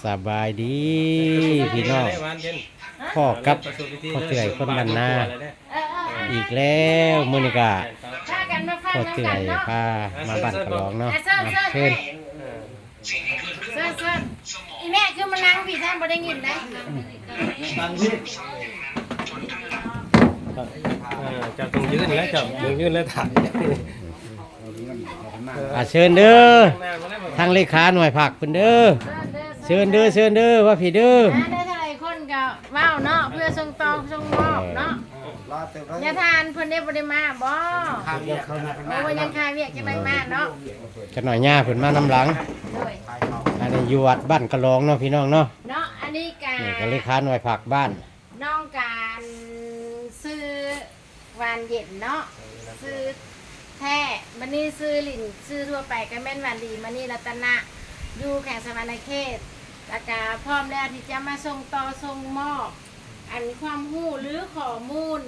ສະບາຍດີພີ່ນ້ອງ ພໍ້ກັບພໍ່ເຕືອຍຄົນບ້ານນາອີກແລ້ວ. ມື້ນີ້ກະພໍ່ເຕືອຍພາມາບ້ານກະຫຼອງເນາະ. ເຊີນ ເຊີນ ເຊີນ ອີ່ແມ່ຄືມານັ່ງພີ້ແທ້ ບໍ່ໄດ້ຍິນໄດ໋. ເຈົ້າຕ້ອງຢືນແລ້ວ ເຈົ້າຕ້ອງຢືນແລ້ວ ຖ້າ ອ່າ ເຊີນເດີ ທາງເລຂາໜ່ວຍພັກເພິ່ນເດີ ເຊີນເດີ ເຊີນເດີ ວ່າພີ້ເດີ. ອ່າ ໄດ້ເທົ່າໃດຄົນກໍເວົ້າເນາະ ເພື່ອສົ່ງຕໍ່ສົ່ງມອບເນາະ. ຍາທ່ານເພິ່ນໄດ້ບໍ່ໄດ້ມາບໍ່? ໂອ້ ຍັງຄາວຽກ ຈັ່ງໄດ້ມາເນາະ. ຈັກໜ່ອຍຍ່າເພິ່ນມານຳຫຼັງ. ໂດຍ ອັນນີ້ຢູ່ວັດບ້ານກະຫຼອງເນາະ ພີ່ນ້ອງເນາະ. ເນາະ ອັນນີ້ກະ ນີ້ກະເລຂາໜ່ວຍພັກບ້ານ. ນ້ອງການຊື່ຫວານເຢັນເນາະ ຊື່ແທ້ ບັດນີ້ຊື່ຫຼິ້ນຊື່ທົ່ວໄປກໍແມ່ນຫວານດີ ມະນີລັດຕະນະ ຢູ່ແຂວງສະຫວັນນະເຂດ. ແລ້ວກະພ້ອມແລ້ວທີ່ຈະມາສົ່ງຕໍ່ສົ່ງມອບ ອັນຄວາມຮູ້ ຫຼື ຂໍ້ມູນ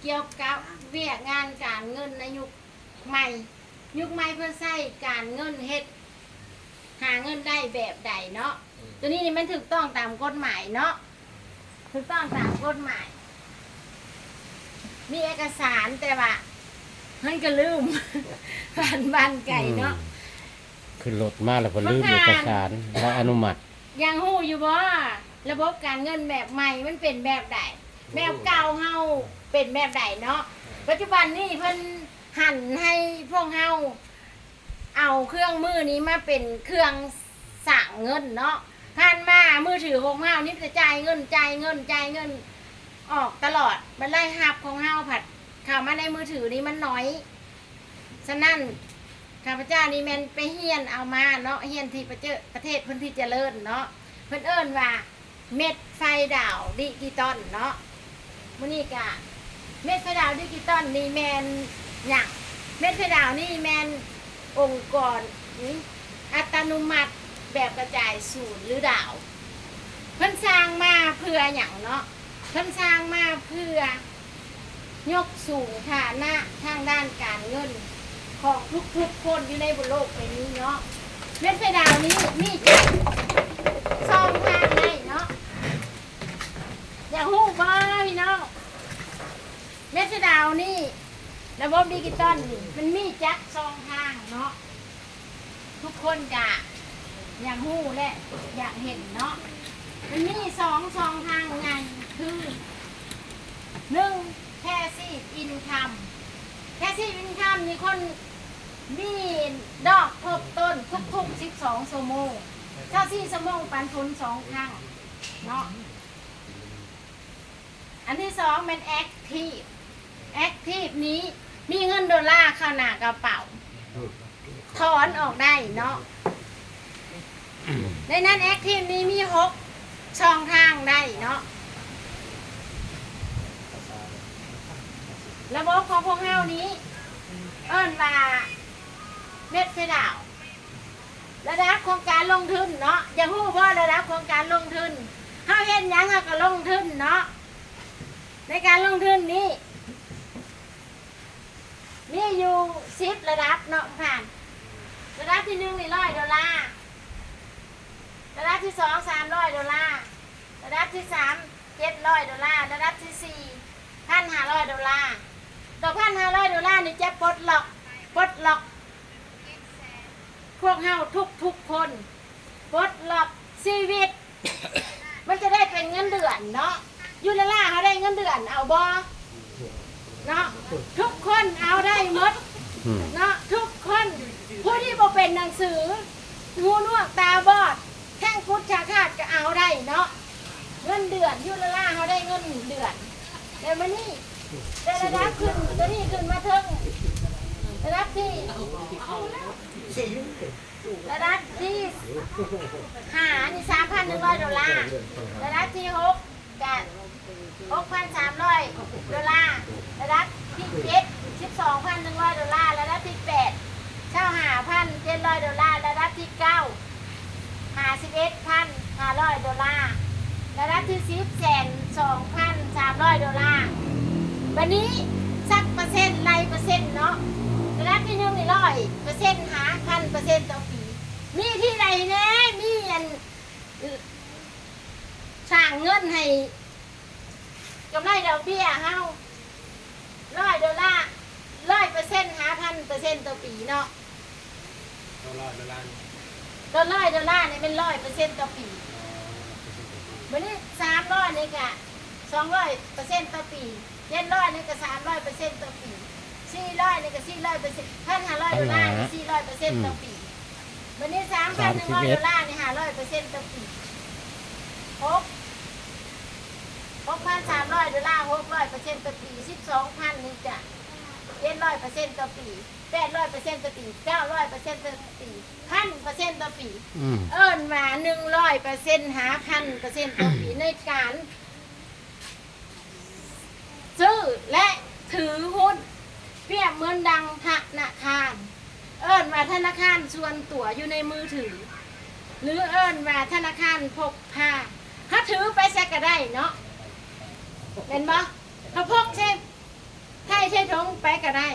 ກ່ຽວກັບວຽກງານການເງິນໃນຍຸກໃໝ່. ຍຸກໃໝ່ເພິ່ນໃຊ້ການເງິນເຮັດ ຫາເງິນໄດ້ແບບໃດເນາະ. ອືມ ໂຕນີ້ນີ້ມັນຖືກຕ້ອງຕາມກົດໝາຍເນາະ ຖືກຕ້ອງຕາມກົດໝາຍ. ມີເອກະສານ ແຕ່ວ່າມັນກໍລືມ ຜ່ານບ້ານໄກເນາະ. ອືມ ຂຶ້ນລົດມາແລ້ວກໍລືມເອກະສານ ແລ້ວອະນຸມັດ. ຢາກຮູ້ຢູ່ບໍ່ ລະບົບການເງິນແບບໃໝ່ມັນເປັນແບບໃດ? ແບບເກົ່າເຮົາເປັນແບບໃດເນາະ? ປັດຈຸບັນນີ້ເພິ່ນ ຫັນໃຫ້ພວກເຮົາເອົາເຄື່ອງມືນີ້ມາເປັນເຄື່ອງສ້າງເງິນເນາະ. ຜ່ານມາມືຖືຂອງເຮົານີ້ມີແຕ່ຈ່າຍເງິນ ຈ່າຍເງິນ ຈ່າຍເງິນອອກຕະຫຼອດ ບັດລາຍຮັບຂອງເຮົາພັດເຂົ້າມາໃນມືຖືນີ້ມັນໜ້ອຍ. ສະນັ້ນ ຂ້າພະເຈົ້ານີ້ແມ່ນໄປຮຽນເອົາມາເນາະ ຮຽນທີ່ປະເຈີ ປະເທດເພິ່ນທີ່ຈະເລີນເນາະ ເພິ່ນເອີ້ນວ່າ ເມັດໄຟດາວດິຈິຕອນເນາະ. ມື້ນີ້ກະ ເມັດໄຟດາວດິຈິຕອນນີ້ແມ່ນຫຍັງ? ເມັດໄຟດາວນີ້ແມ່ນອົງກອນອັດຕະໂນມັດແບບກະຈາຍສູນ ຫຼື ດາວ. ເພິ່ນສ້າງມາເພື່ອຫຍັງເນາະ? ເພິ່ນສ້າງມາເພື່ອ ຍົກສູງຖານະທາງດ້ານການເງິນຂອງທຸກໆຄົນຢູ່ໃນບົນໂລກໃບນີ້ເນາະ. ເມັດໄຟດາວນີ້ມີຈັກຊ່ອງທາງໄດ້ເນາະ? ຢາກຮູ້ບໍ່ພີ່ນ້ອງ? ເມັດໄຟດາວນີ້ ລະບົບດິຈິຕອນນີ້ ມັນມີຈັກຊ່ອງທາງເນາະ? ທຸກຄົນກະຢາກຮູ້ ແລະ ຢາກເຫັນເນາະ. ມັນມີສອງຊ່ອງທາງໃຫຍ່ ຄື ໜຶ່ງ ພາສຊີບອິນຄຳ. ພາສຊີບອິນຄຳນີ້ຄົນມີດອກທົບຕົ້ນທຸກໆສິບສອງຊົ່ວໂມງ ຊາວສີ່ຊົ່ວໂມງ ປັນຜົນສອງຄັ້ງເນາະ. ອັນທີສອງແມ່ນແອັກທີບ. ແອັກທີບນີ້ມີເງິນໂດລາເຂົ້າໜ້າກະເປົາ ຖອນອອກໄດ້ເນາະ. ໃນນັ້ນແອັກທີບນີ້ມີຫົກຊ່ອງທາງໄດ້ເນາະ. ລະບົບຂອງພວກເຮົານີ້ເອີ້ນວ່າເມັດໄຟດາວ. ລະດັບຂອງການລົງທຶນເນາະ ຢາກຮູ້ບໍ່ ລະດັບຂອງການລົງທຶນ? ເຮົາເຮັດຫຍັງເຮົາກໍລົງທຶນເນາະ. ໃນການລົງທຶນນີ້ ມີຢູ່ສິບລະດັບເນາະທ່ານ. ລະດັບທີໜຶ່ງນີ້ຮ້ອຍໂດລາ, ລະດັບທີສອງສາມຮ້ອຍໂດລາ, ລະດັບທີສາມເຈັດຮ້ອຍໂດລາ, ລະດັບທີສີ່ພັນຫ້າຮ້ອຍໂດລາ. ດອກພັນຫ້າຮ້ອຍໂດລານີ້ຈະປົດລັອກ, ປົດລັອກ ພວກເຮົາທຸກໆຄົນ ປົດລັອກຊີວິດ ມັນຈະໄດ້ເປັນເງິນເດືອນເນາະ. ຢູ່ລາລາເຮົາໄດ້ເງິນເດືອນເອົາບໍ່? ເນາະ ທຸກຄົນເອົາໄດ້ໝົດ ອືມ ເນາະ ທຸກຄົນ. ຜູ້ທີ່ບໍ່ເປັນໜັງສື ຫູໜວກຕາບອດ ແຂ້ງກຸດຂາຂາດກໍເອົາໄດ້ເນາະ. ເງິນເດືອນ ຢູ່ລາລາເຮົາໄດ້ເງິນເດືອນ. ແລ້ວມື້ນີ້ ແຕ່ລະດັບຂຶ້ນ ຕົວນີ້ຂຶ້ນມາເທິງ ລະດັບທີ່ ລະດັບທີ່ຫ້ານີ້ສາມພັນໜຶ່ງຮ້ອຍໂດລາ, ລະດັບທີ່ຫົກກະຫົກພັນສາມຮ້ອຍໂດລາ, ລະດັບທີ່ເຈັດສິບສອງພັນໜຶ່ງຮ້ອຍໂດລາ, ລະດັບທີ່ແປດຊາວຫ້າພັນເຈັດຮ້ອຍໂດລາ, ລະດັບທີ່ເກົ້າ ຫ້າສິບເອັດພັນຫ້າຮ້ອຍໂດລາ, ລະດັບທີສິບ ແສນສອງພັນສາມຮ້ອຍໂດລາ. ບັດນີ້ສັກເປີເຊັນ ໄລ່ເປີເຊັນເນາະ, ລະດັບທີໜຶ່ງນີ້ຮ້ອຍເປີເຊັນ ຫາພັນເປີເຊັນຕໍ່ປີ. ມີທີ່ໃດແດ່? ມີອັນ ກຳໄລດອກເບ້ຍເຮົາ ຮ້ອຍໂດລາ ຮ້ອຍເປີເຊັນ ຫ້າພັນເປີເຊັນຕໍ່ປີເນາະ. ຕໍ່ຮ້ອຍໂດລານີ້ ຕໍ່ຮ້ອຍໂດລານີ້ແມ່ນຮ້ອຍເປີເຊັນຕໍ່ປີ. ອໍ ຮ້ອຍເປີເຊັນຕໍ່ປີ. ບັດນີ້ສາມຮ້ອຍນີ້ກະສອງຮ້ອຍເປີເຊັນຕໍ່ປີ. ເຈັດຮ້ອຍນີ້ກະສາມຮ້ອຍເປີເຊັນຕໍ່ປີ. ສີ່ຮ້ອຍນີ້ກະສີ່ຮ້ອຍເປີເຊັນ ພັນຫ້າຮ້ອຍໂດລານີ້ສີ່ຮ້ອຍເປີເຊັນຕໍ່ປີ. ອືມ ບັດນີ້ສາມພັນໜຶ່ງຮ້ອຍໂດລານີ້ຫ້າຮ້ອຍເປີເຊັນຕໍ່ປີ. ຫົກ ຫົກພັນສາມຮ້ອຍໂດລາ ຫົກຮ້ອຍເປີເຊັນຕໍ່ປີ. ສິບສອງພັນນີ້ກະເຈັດຮ້ອຍເປີເຊັນຕໍ່ປີ. ແປດຮ້ອຍເປີເຊັນຕໍ່ປີ. ເກົ້າຮ້ອຍເປີເຊັນຕໍ່ປີ. ພັນເປີເຊັນຕໍ່ປີ. ອືມ ເອີ້ນວ່າໜຶ່ງຮ້ອຍເປີເຊັນ ຫ້າພັນເປີເຊັນຕໍ່ປີ ໃນການ ຊື້ ແລະ ຖືຫຸ້ນ ປຽບເໝືອນດັ່ງທະນາຄານ ເອີ້ນວ່າທະນາຄານສ່ວນຕົວຢູ່ໃນມືຖື ຫຼື ເອີ້ນວ່າທະນາຄານພົກພາ. ເຮົາຖືໄປໃສກະໄດ້ເນາະ ແມ່ນບໍ່? ເຮົາພົກໃສ່ໄຖ່ໃສ່ຖົງໄປກະໄດ້.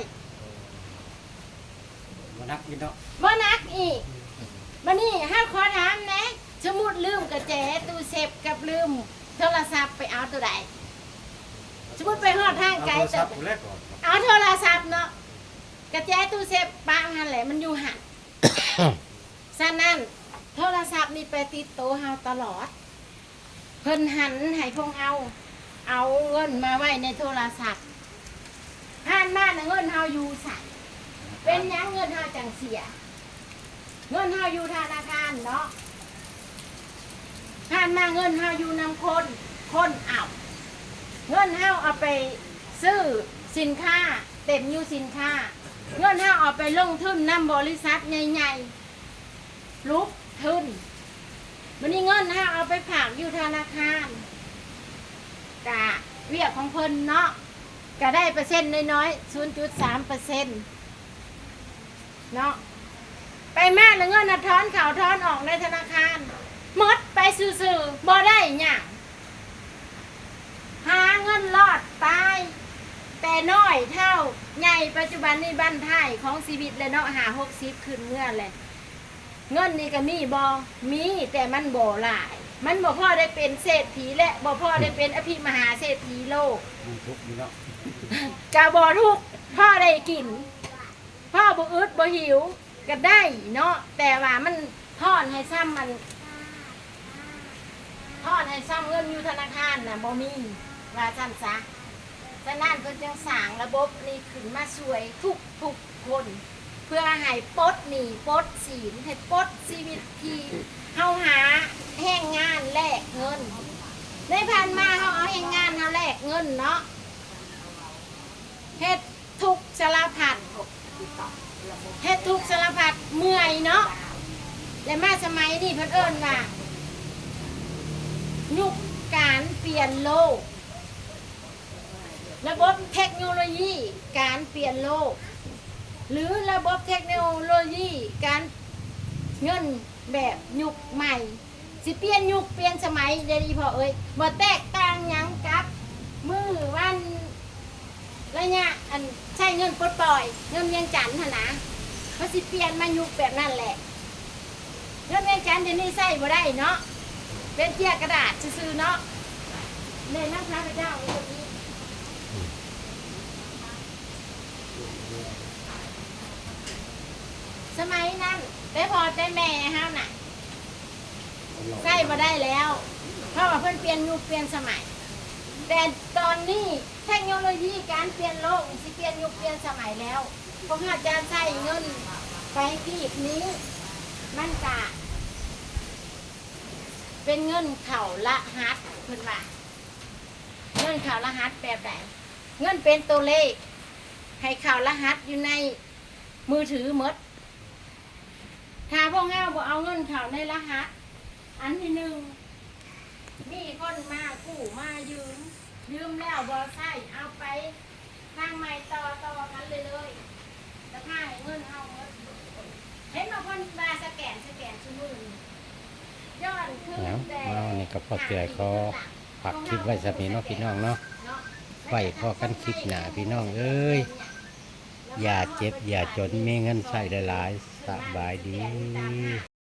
ບໍ່ໜັກອີກເນາະ ບໍ່ໜັກອີກ. ບັດນີ້ເຮົາຂໍຖາມແດ່ ສົມມຸດລືມກະແຈຕູ້ເຊັບກັບລືມໂທລະສັບ ໄປເອົາໂຕໃດ? ສົມມຸດໄປຮອດທາງໄກ ເອົາໂທລະສັບພຸ້ນແຫຼະກ່ອນ ເອົາໂທລະສັບເນາະ ກະແຈຕູ້ເຊັບປະຫັ້ນແຫຼະ ມັນຢູ່ຫັ້ນ. ສະນັ້ນ ໂທລະສັບນີ້ໄປຕິດໂຕເຮົາຕະຫຼອດ. ເພິ່ນຫັນໃຫ້ພວກເຮົາເອົາເງິນມາໄວ້ໃນໂທລະສັບ. ຜ່ານມານະ ເງິນເຮົາຢູ່ໃສ? ເປັນຫຍັງເງິນເຮົາຈັ່ງເສຍ? ເງິນເຮົາຢູ່ທະນາຄານເນາະ. ຜ່ານມາເງິນເຮົາຢູ່ນຳຄົນ, ຄົນເອົາ. ເງິນເຮົາເອົາໄປຊື້ສິນຄ້າ, ເຕັມຢູ່ສິນຄ້າ. ເງິນເຮົາເອົາໄປລົງທຶນນຳບໍລິສັດໃຫຍ່ໆ. ຫຼຸບທຶນ. ບັດນີ້ເງິນເຮົາເອົາໄປຝາກຢູ່ທະນາຄານ ກະວຽກຂອງເພິ່ນເນາະ ກະໄດ້ເປີເຊັນນ້ອຍໆ ສູນຈຸດສາມເປີເຊັນເນາະ. ໄປມາລະເງິນນະ ຖອນເຂົ້າຖອນອອກໃນທະນາຄານ ໝົດໄປຊື່ໆ ບໍ່ໄດ້ຫຍັງ. ຫາເງິນລອດຕາຍ ແຕ່ນ້ອຍເທົ່າໃຫຍ່ ປັດຈຸບັນນີ້ບັ້ນທ້າຍຂອງຊີວິດແລ້ວເນາະ ຫ້າຫົກສິບຂຶ້ນເມືອແລ້ວ. ເງິນນີ້ກະມີບໍ່? ມີ ແຕ່ມັນບໍ່ຫຼາຍ. ມັນບໍ່ພໍໄດ້ເປັນເສດຖີ ແລະ ບໍ່ພໍໄດ້ເປັນອະພິມະຫາເສດຖີໂລກ. ມັນທຸກຢູ່ເນາະ. ກະບໍ່ທຸກ ພໍໄດ້ກິນ ພໍບໍ່ອຶດບໍ່ຫິວກະໄດ້ເນາະ ແຕ່ວ່າມັນທອນໃຫ້ຊ່ຳ ອັນ ທອນໃຫ້ຊ່ຳເງິນຢູ່ທະນາຄານນະບໍ່ມີ ວ່າຊັ້ນຊະ. ສະນັ້ນເພິ່ນຈຶ່ງສ້າງລະບົບນີ້ຂຶ້ນມາຊ່ວຍທຸກໆຄົນ ເພື່ອໃຫ້ປົດໜີ້ປົດສິນ ໃຫ້ປົດຊີວິດທີ່ເຮົາຫາແຮງງານແລກເງິນ. ໃນຜ່ານມາເຮົາເອົາແຮງງານເຮົາແລກເງິນເນາະ ເຮັດ ທຸກສາລະພັດ ເຮັດທຸກສາລະພັດ ເມື່ອຍເນາະ ແລະ ມາສະໄໝນີ້ເພິ່ນເອີ້ນວ່າ ຍຸກການປ່ຽນໂລກ ລະບົບເທັກໂນໂລຢີການປ່ຽນໂລກ ຫຼື ລະບົບເທັກໂນໂລຢີການເງິນແບບຍຸກໃໝ່. ຊິປ່ຽນຍຸກປ່ຽນສະໄໝເດອີ່ພໍ່ເອີຍ ບໍ່ແຕກຕ່າງຫຍັງກັບມື້ວັນໄລຍະ ອັນ ໃຊ້ເງິນປົດປ່ອຍ ເງິນວຽງຈັນຫັ້ນນະ ເຂົາຊິປ່ຽນມາຍຸກແບບນັ້ນແຫຼະ. ເງິນວຽງຈັນດຽວນີ້ໃຊ້ບໍ່ໄດ້ເນາະ ເປັນເຈ້ຍກະດາດຊື່ໆເນາະ. ແນະນຳຂ້າພະເຈົ້າ ສະໄໝນັ້ນ ແຕ່ພໍ່ແຕ່ແມ່ເຮົານະ ໃຊ້ບໍ່ໄດ້ແລ້ວ ເພາະວ່າເພິ່ນປ່ຽນຍຸກປ່ຽນສະໄໝ. ແຕ່ຕອນນີ້ເທັກໂນໂລຢີການປ່ຽນໂລກນີ້ຊິປ່ຽນຍຸກປ່ຽນສະໄໝແລ້ວ. ພວກເຮົາຈະໃຊ້ເງິນໄປກີບນີ້ ມັນກະເປັນເງິນເຂົ້າລະຫັດ ເພິ່ນວ່າ ເງິນເຂົ້າລະຫັດແບບໃດ? ເງິນເປັນໂຕເລກ ໃຫ້ເຂົ້າລະຫັດຢູ່ໃນມືຖືໝົດ. ຖ້າພວກເຮົາບໍ່ເອົາເງິນເຂົ້າໃນລະຫັດ ອັນທີໜຶ່ງ ມີຄົນມາກູ້ມາຢືມ ຢືມແລ້ວບໍ່ໃຊ້ ເອົາໄປທາງໃໝ່ຕໍ່ ຕໍ່ກັນເລື້ອຍໆ ກະພາໃຫ້ເງິນເຮົາໝົດ. ເຫັນບໍ່ ເພິ່ນວ່າສະແກນ ສະແກນຊຸມື້ນີ້ ຍ້ອນຄືນແຕ່ ມານີ້ກະພໍເຈືອຍຂໍຝາກຄລິບໄວ້ສ່ຳນີ້ເນາະ ພີ່ນ້ອງເນາະ. ໄວ້ພໍ້ກັນຄລິບໜ້າ ພີ່ນ້ອງເອີຍ. ຢ່າເຈັບຢ່າຈົນ ມີເງິນໃຊ້ຫຼາຍໆ. ສະບາຍດີ.